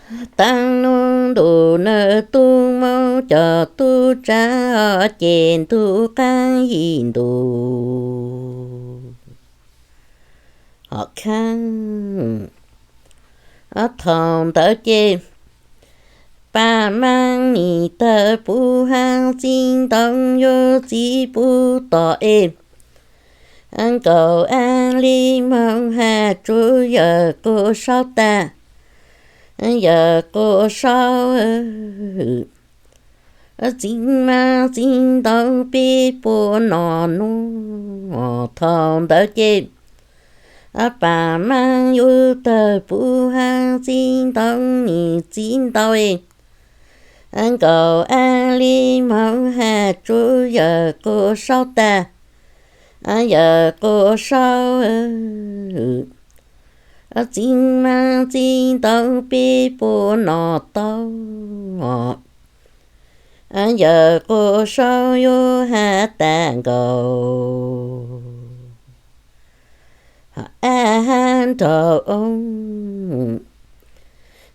Taag nub ntuj nws tub Moob cov tub tsav os, ces ntug qaab yim ntus hom khaab. Thaus ntawd ces Paj Maab nim tawg puv haab, Txiv Ntoo yug txiv puv tom es, Nkaus Ab Li Moog Haj Tsuab Yawm Quas Saub tag, Yawm Quas Saub, Txiv Maab Txiv Ntoo peb puab nom nub. Thaus ntawd ces Paj Maab yug tawg puv haab, Txiv Ntoo nim txiv ntau es, Nkaus Ab Li Moog Haj Tsuab Yawm Quas Saub tag, Yawm Quas Saub, Txiv Maab Txiv Ntoo peb puab nom tau, Yawm Quas Saub yug has tas nkaus Ab Hab nraug Oo.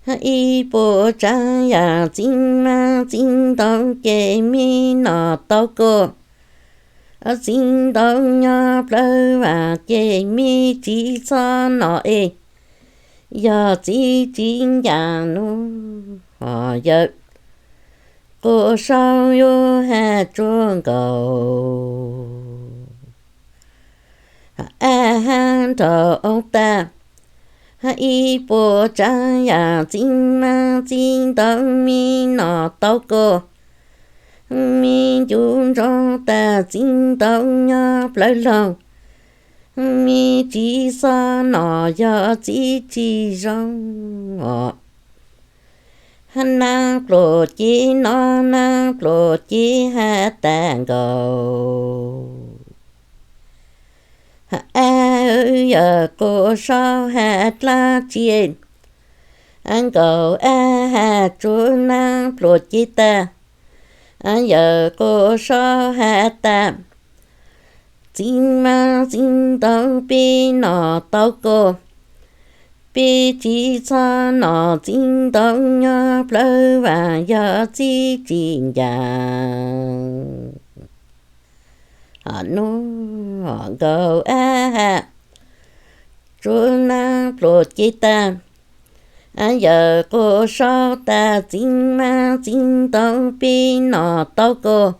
Ib puas tsav yam Txiv Maab Txiv Ntoo ces me nom tau kuas, Txiv Ntoo nyob plawv vaam ces me tsis txhob nom es, yog txiv tsis ncaam nub. Yawm Quas Saub yug has tsuab nkaus Ab Hab nraug Oo tag, ib puas tsav yam Txiv Maab Txiv Ntoo me nom tau kuas, me ncu ntsoov tas Txiv Ntoo nyob plawv loog, me tsis txhob nom yog txiv tsis zoo. Naag pluam cev nov, Naag pluam cev has tas nkaus Ab, Yawm Quas Saub has dlaab tsi? Nkaus Ab has tsuab Naag pluam cev tag, Yawm Quas Saub has tas, Txiv Maab Txiv Ntoo peb nom tau kuas, peb tsis txhob nom Txiv Ntoo nyob plawv vaam yog txiv tsis ncaam nub. Nkaus Ab has tsuab Naag pluam cev tag, Yawm Quas Saub tas, Txiv Maab Txiv Ntoo peb nom tau kuas,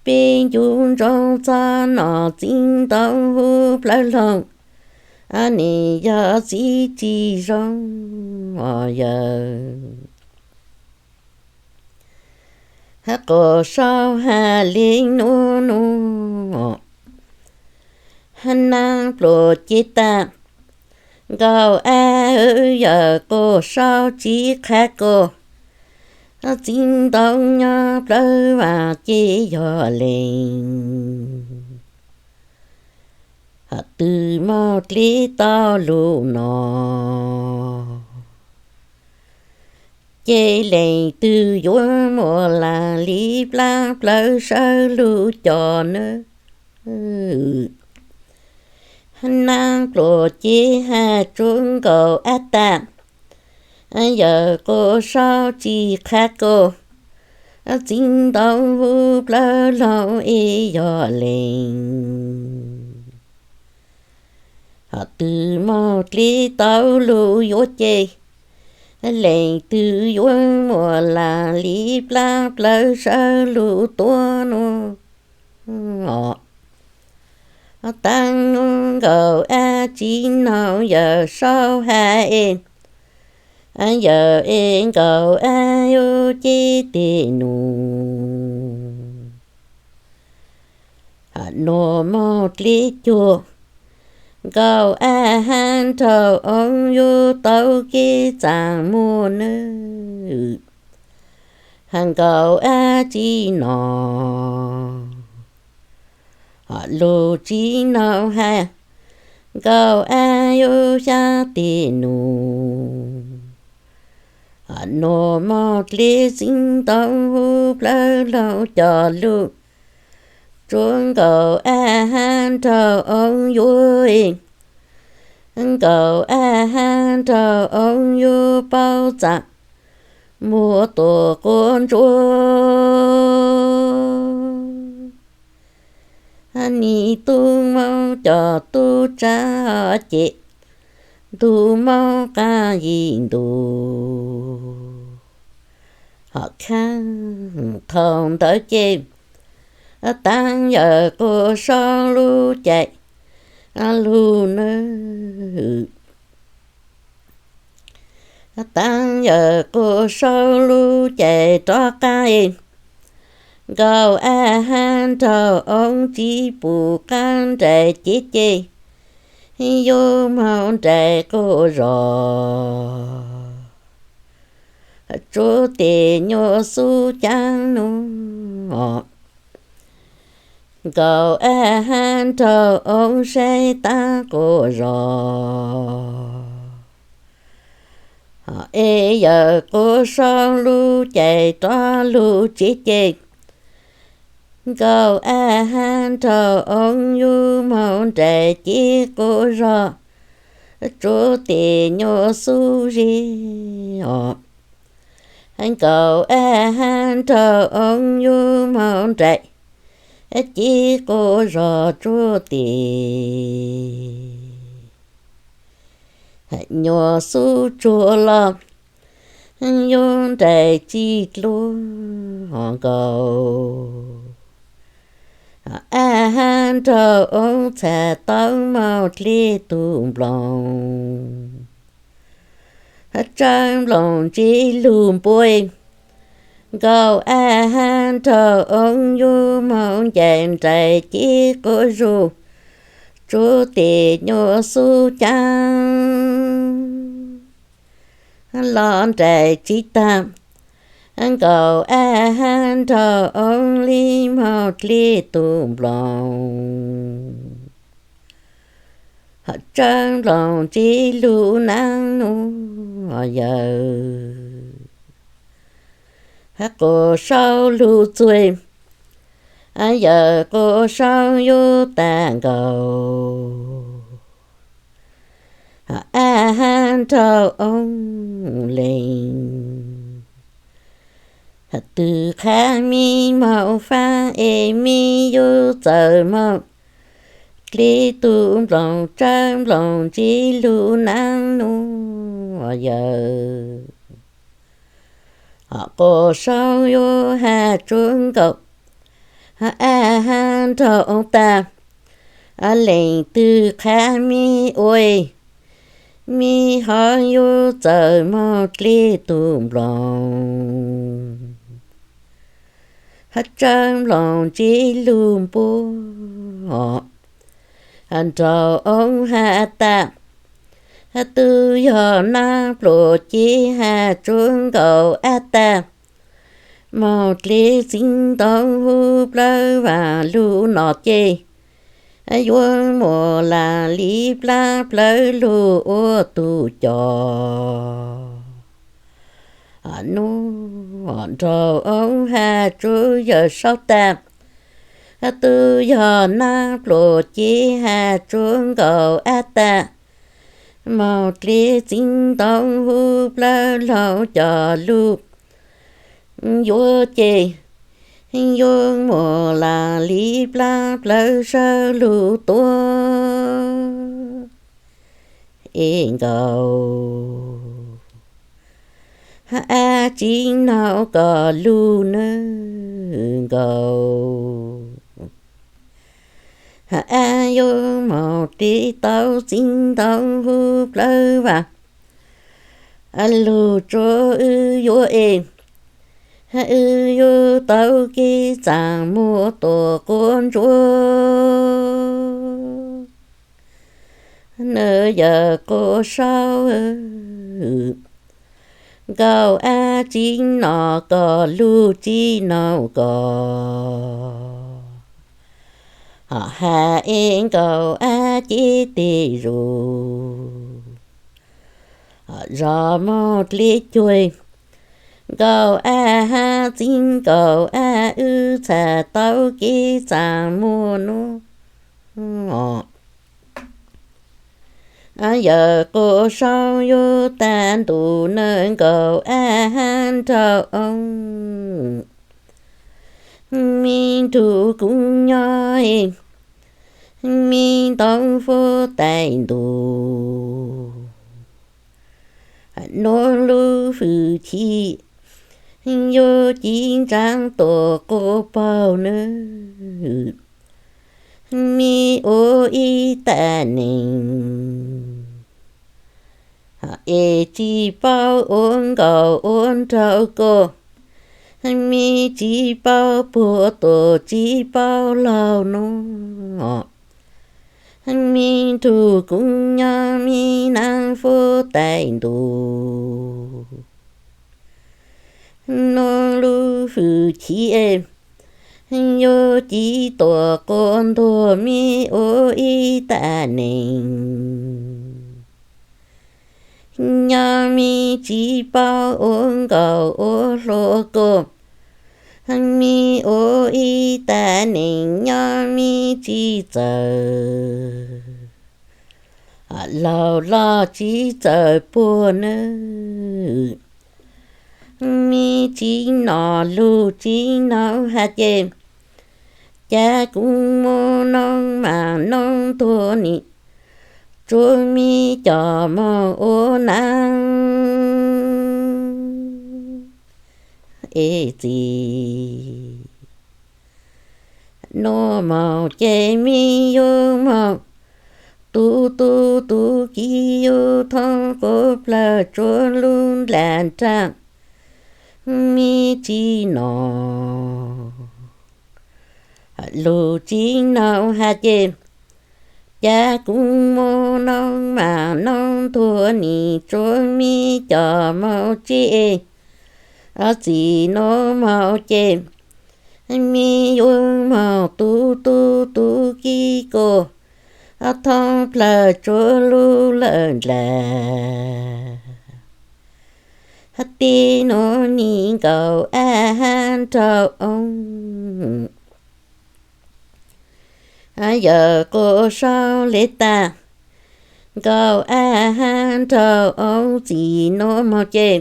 peb ncu ntsoov txhob nom Txiv Ntoo hu plawv loog, nim yog txiv tsis zoo. Yawm Quas Saub has le nuav nub, Naag pluam cev tag, Nkaus Ab, Yawm Quas Saub tsis qha kuas, Txiv Ntoo nyob plawv vaam ces yog leej twg moog dleb tau lug no, ces leej twg yuav muaj laag li plaab plawv sawv lug coj nawb. Naag pluam cev has tsuab Nkaus Ab tas, Yawm Quas Saub tsis qha kuas, Txiv Ntoo hu plawv loog es yog leej twg moog dleb tau lug yuav ces, leej twg yuav muaj laag li plaab plawv sawv lug tuab nub. Taag nub Nkaus Ab tsis noog Yawm Saub has es, Yawm es Nkaus Ab yuav ces tej nub, nuav moog dleb cuag, Nkaus Ab has nraug Oo yuav tau kev txaam muaj nawb. Has Nkaus Ab tsis nom, lug tsis noog has, Nkaus Ab yuav xyaav tej nub, nuav moog dleb Txiv Ntoo hu plawv loog coj lug, tsuab Nkaus Ab has nraug Oo yuav es, Nkaus ab hab nraug oob yug paub txaj muag tuam quav ntsuab. Nim tub moob coj tub tsav ces ntug moob qaab yim ntus. Ho khaab thaum ntawd ces taab yawm Quas Saub lub caij lug nawb. Taab yawm Quas Saub lub caij rov qaab es nkaus ab hab nraug oob tsi pum qaab nraim cev ces yug moog nraim quas zos tsuab tes nyuas xub caab nub. Nkaus ab hab nraug oob saib taab quas zos es yawm Quas Saub lub caij rov lug tsev ces nkaus ab hab nraug oob yug moog nraim cev quas zos tsuab tes nyuas xub zeb os. Nkaus ab hab nraug oob yug moog nraim cev quas zos tsuab tes nyuas xub tsuag los yug nraim tsi dluab nkaus. Ab hab nraug oob txhaj tau moog dleb tug nploos, tsawb nploos ntse lug npua. Nkaus ab hab nraug oob yug moog ncaim nraim cev quas zos tsuab tes nyuas xub caab los nraim tsi taag. Nkaus ab hab nraug oob li moog dleb tug nploos, tsawb nploos ntse lug naab nub yawm. Quas Saub lug txug, yawm Quas Saub yug taag nkaus. Ab hab nraug oob lees, twg qha mi moog faab es mi yug txawm moog dleb tug nploos, tsawb nploos ntse lug naab nub yawm. Quas Saub yug hab tsuab nkaus, ab hab nraug oob taag, lees twg qha mi ua, mi ho yug txawm moog dleb tug nploos, tsawb nploos ntse lug npua. Nraug oob hab taag, twb yog naab pluas cev hab tsuab nkaus ab taag, moog dleb txiv ntoo hu plawv vaam lug no ces, yuav muaj laam li plaab plawv lug ua tug cos. Nub nraug oob hab tsuab yawm Saub taag, twb yog naab pluas cev hab tsuab nkaus ab taag, moog dleb txiv ntoo hu plawv laug cos lug yuav ces, yuav muaj laam li plaab plawv sawv lug tuab es nkaus. Ab tsi nau koj lug nawb nkaus. Ab yuav moog dleb tau txiv ntoo hu plawv vaam lug tsuab wb yuav es, wb yuav tau kev txaam muag tuam quav ntsuab. Nws yawm Quas Saub, nkaus ab tsi no koj lug tsi nau koj, hab es nkaus ab cev tes zus zog moog dleb cuag, nkaus ab hab txiv nkaus ab wb txhaj tau kev txaam muag nub. Yawm Quas Saub yug tag ntuj nees nkaum ab hab rau oo, me nrug kub nyob, me ntoo fub tais ntuj, nuav lub hwm chim yug ci ntsaa tuam quas paug nawb, me ua ib tag neeg, es tsi paub ua nkaum ua nraug kuas, me tsi paub puag tuam tsi paub laug nuav, me nrug kub nyob me naab fub tais ntuj, nuav lub hwm chim yug ci tuam quas ntuag me ua ib tag neeg, nyob me tsi paub ua nkaum ua hluas kuas, me ua ib tag neeg nyob me tsi txawm laug loj tsi txawm puag nawb, me tsi nom lug tsi nov has ces, ca kub muab noob maam noob ntuag nim tsuav me cov moog ua naab es txiv nuav moog ces me yug moog, tug tub tug kiv yug thoob quas plawg tsuav lub nplaag nraag me tsi nom lug tsi nov has ces, ca kub muab noob maam noob ntuag nim tsuav me cov moog tseb, txiv nuav moog ces me yug moog tug tub tug kiv kuas, thoob plawg tsuav lub lawm ndlaag teb nuav nim nkaum ab hab nraug oo. Yawm Quas Saub le tag, nkaum ab hab nraug oo txiv nuav moog ces,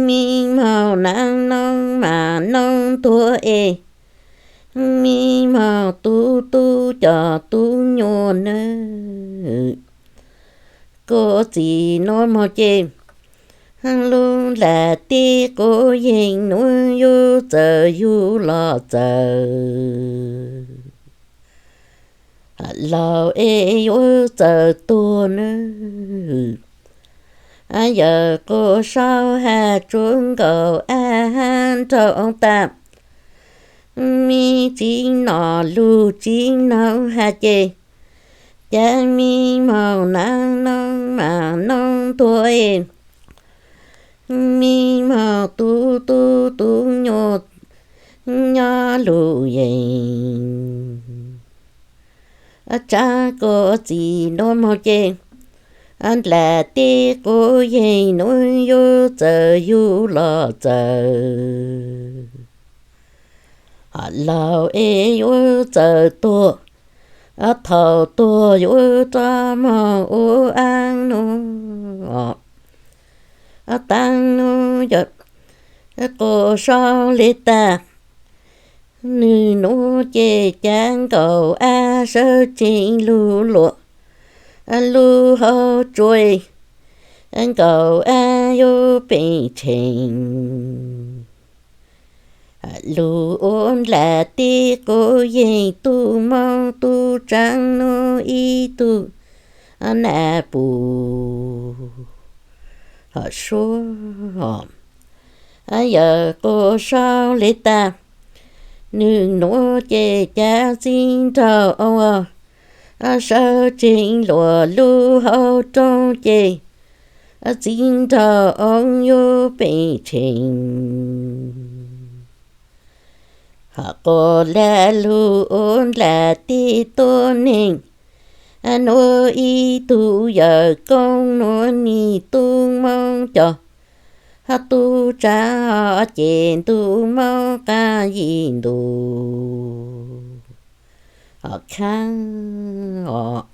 me moog naab noob maam noob ntuag es, me moog tug tub cov tub nyuas nawb. Kuas txiv nuav moog ces, lub nplaag teb quas yeeg nuav yug txawm yug los txawm laug es yuav txawm tuag nawb. Yawm Quas Saub has tsuav nkaum ab hab nraug oo tag, me tsi nom lug tsi nov has ces, ca me moog naab noob maam noob ntuag es, me moog tug tub tug nyuas nyob lug yees. Tsaab kuas txiv nuav moog ces, nplaag teb quas yeeg nuav yug txawm yug los txawm laug es yuav txawm tuag, thaus tuag yuav rov moog ua ab nuav. Taag nuav yawm Quas Saub le tag, nwg nuav ces ca nkaum ab sawv tsees lug luam, lug hauv tsua, nkaum ab yuav peem tsheej. Lug ua nplaag teb quas yeeg tug moog tug tsaab nuav ib tug nas pum suab. Yawm Quas Saub le tag, nwg nuav ces ca txiv nraug oo sawv tsees luam lug hauv rooj ces, txiv nraug oo yuav peem tsheej. Quas lag lug ua nplaag teb tuab neeg, nuav ib tug yawm koob nuav nim tub moog cov tub tsaab ces ntuj moog qaab yim ntuj khaab os.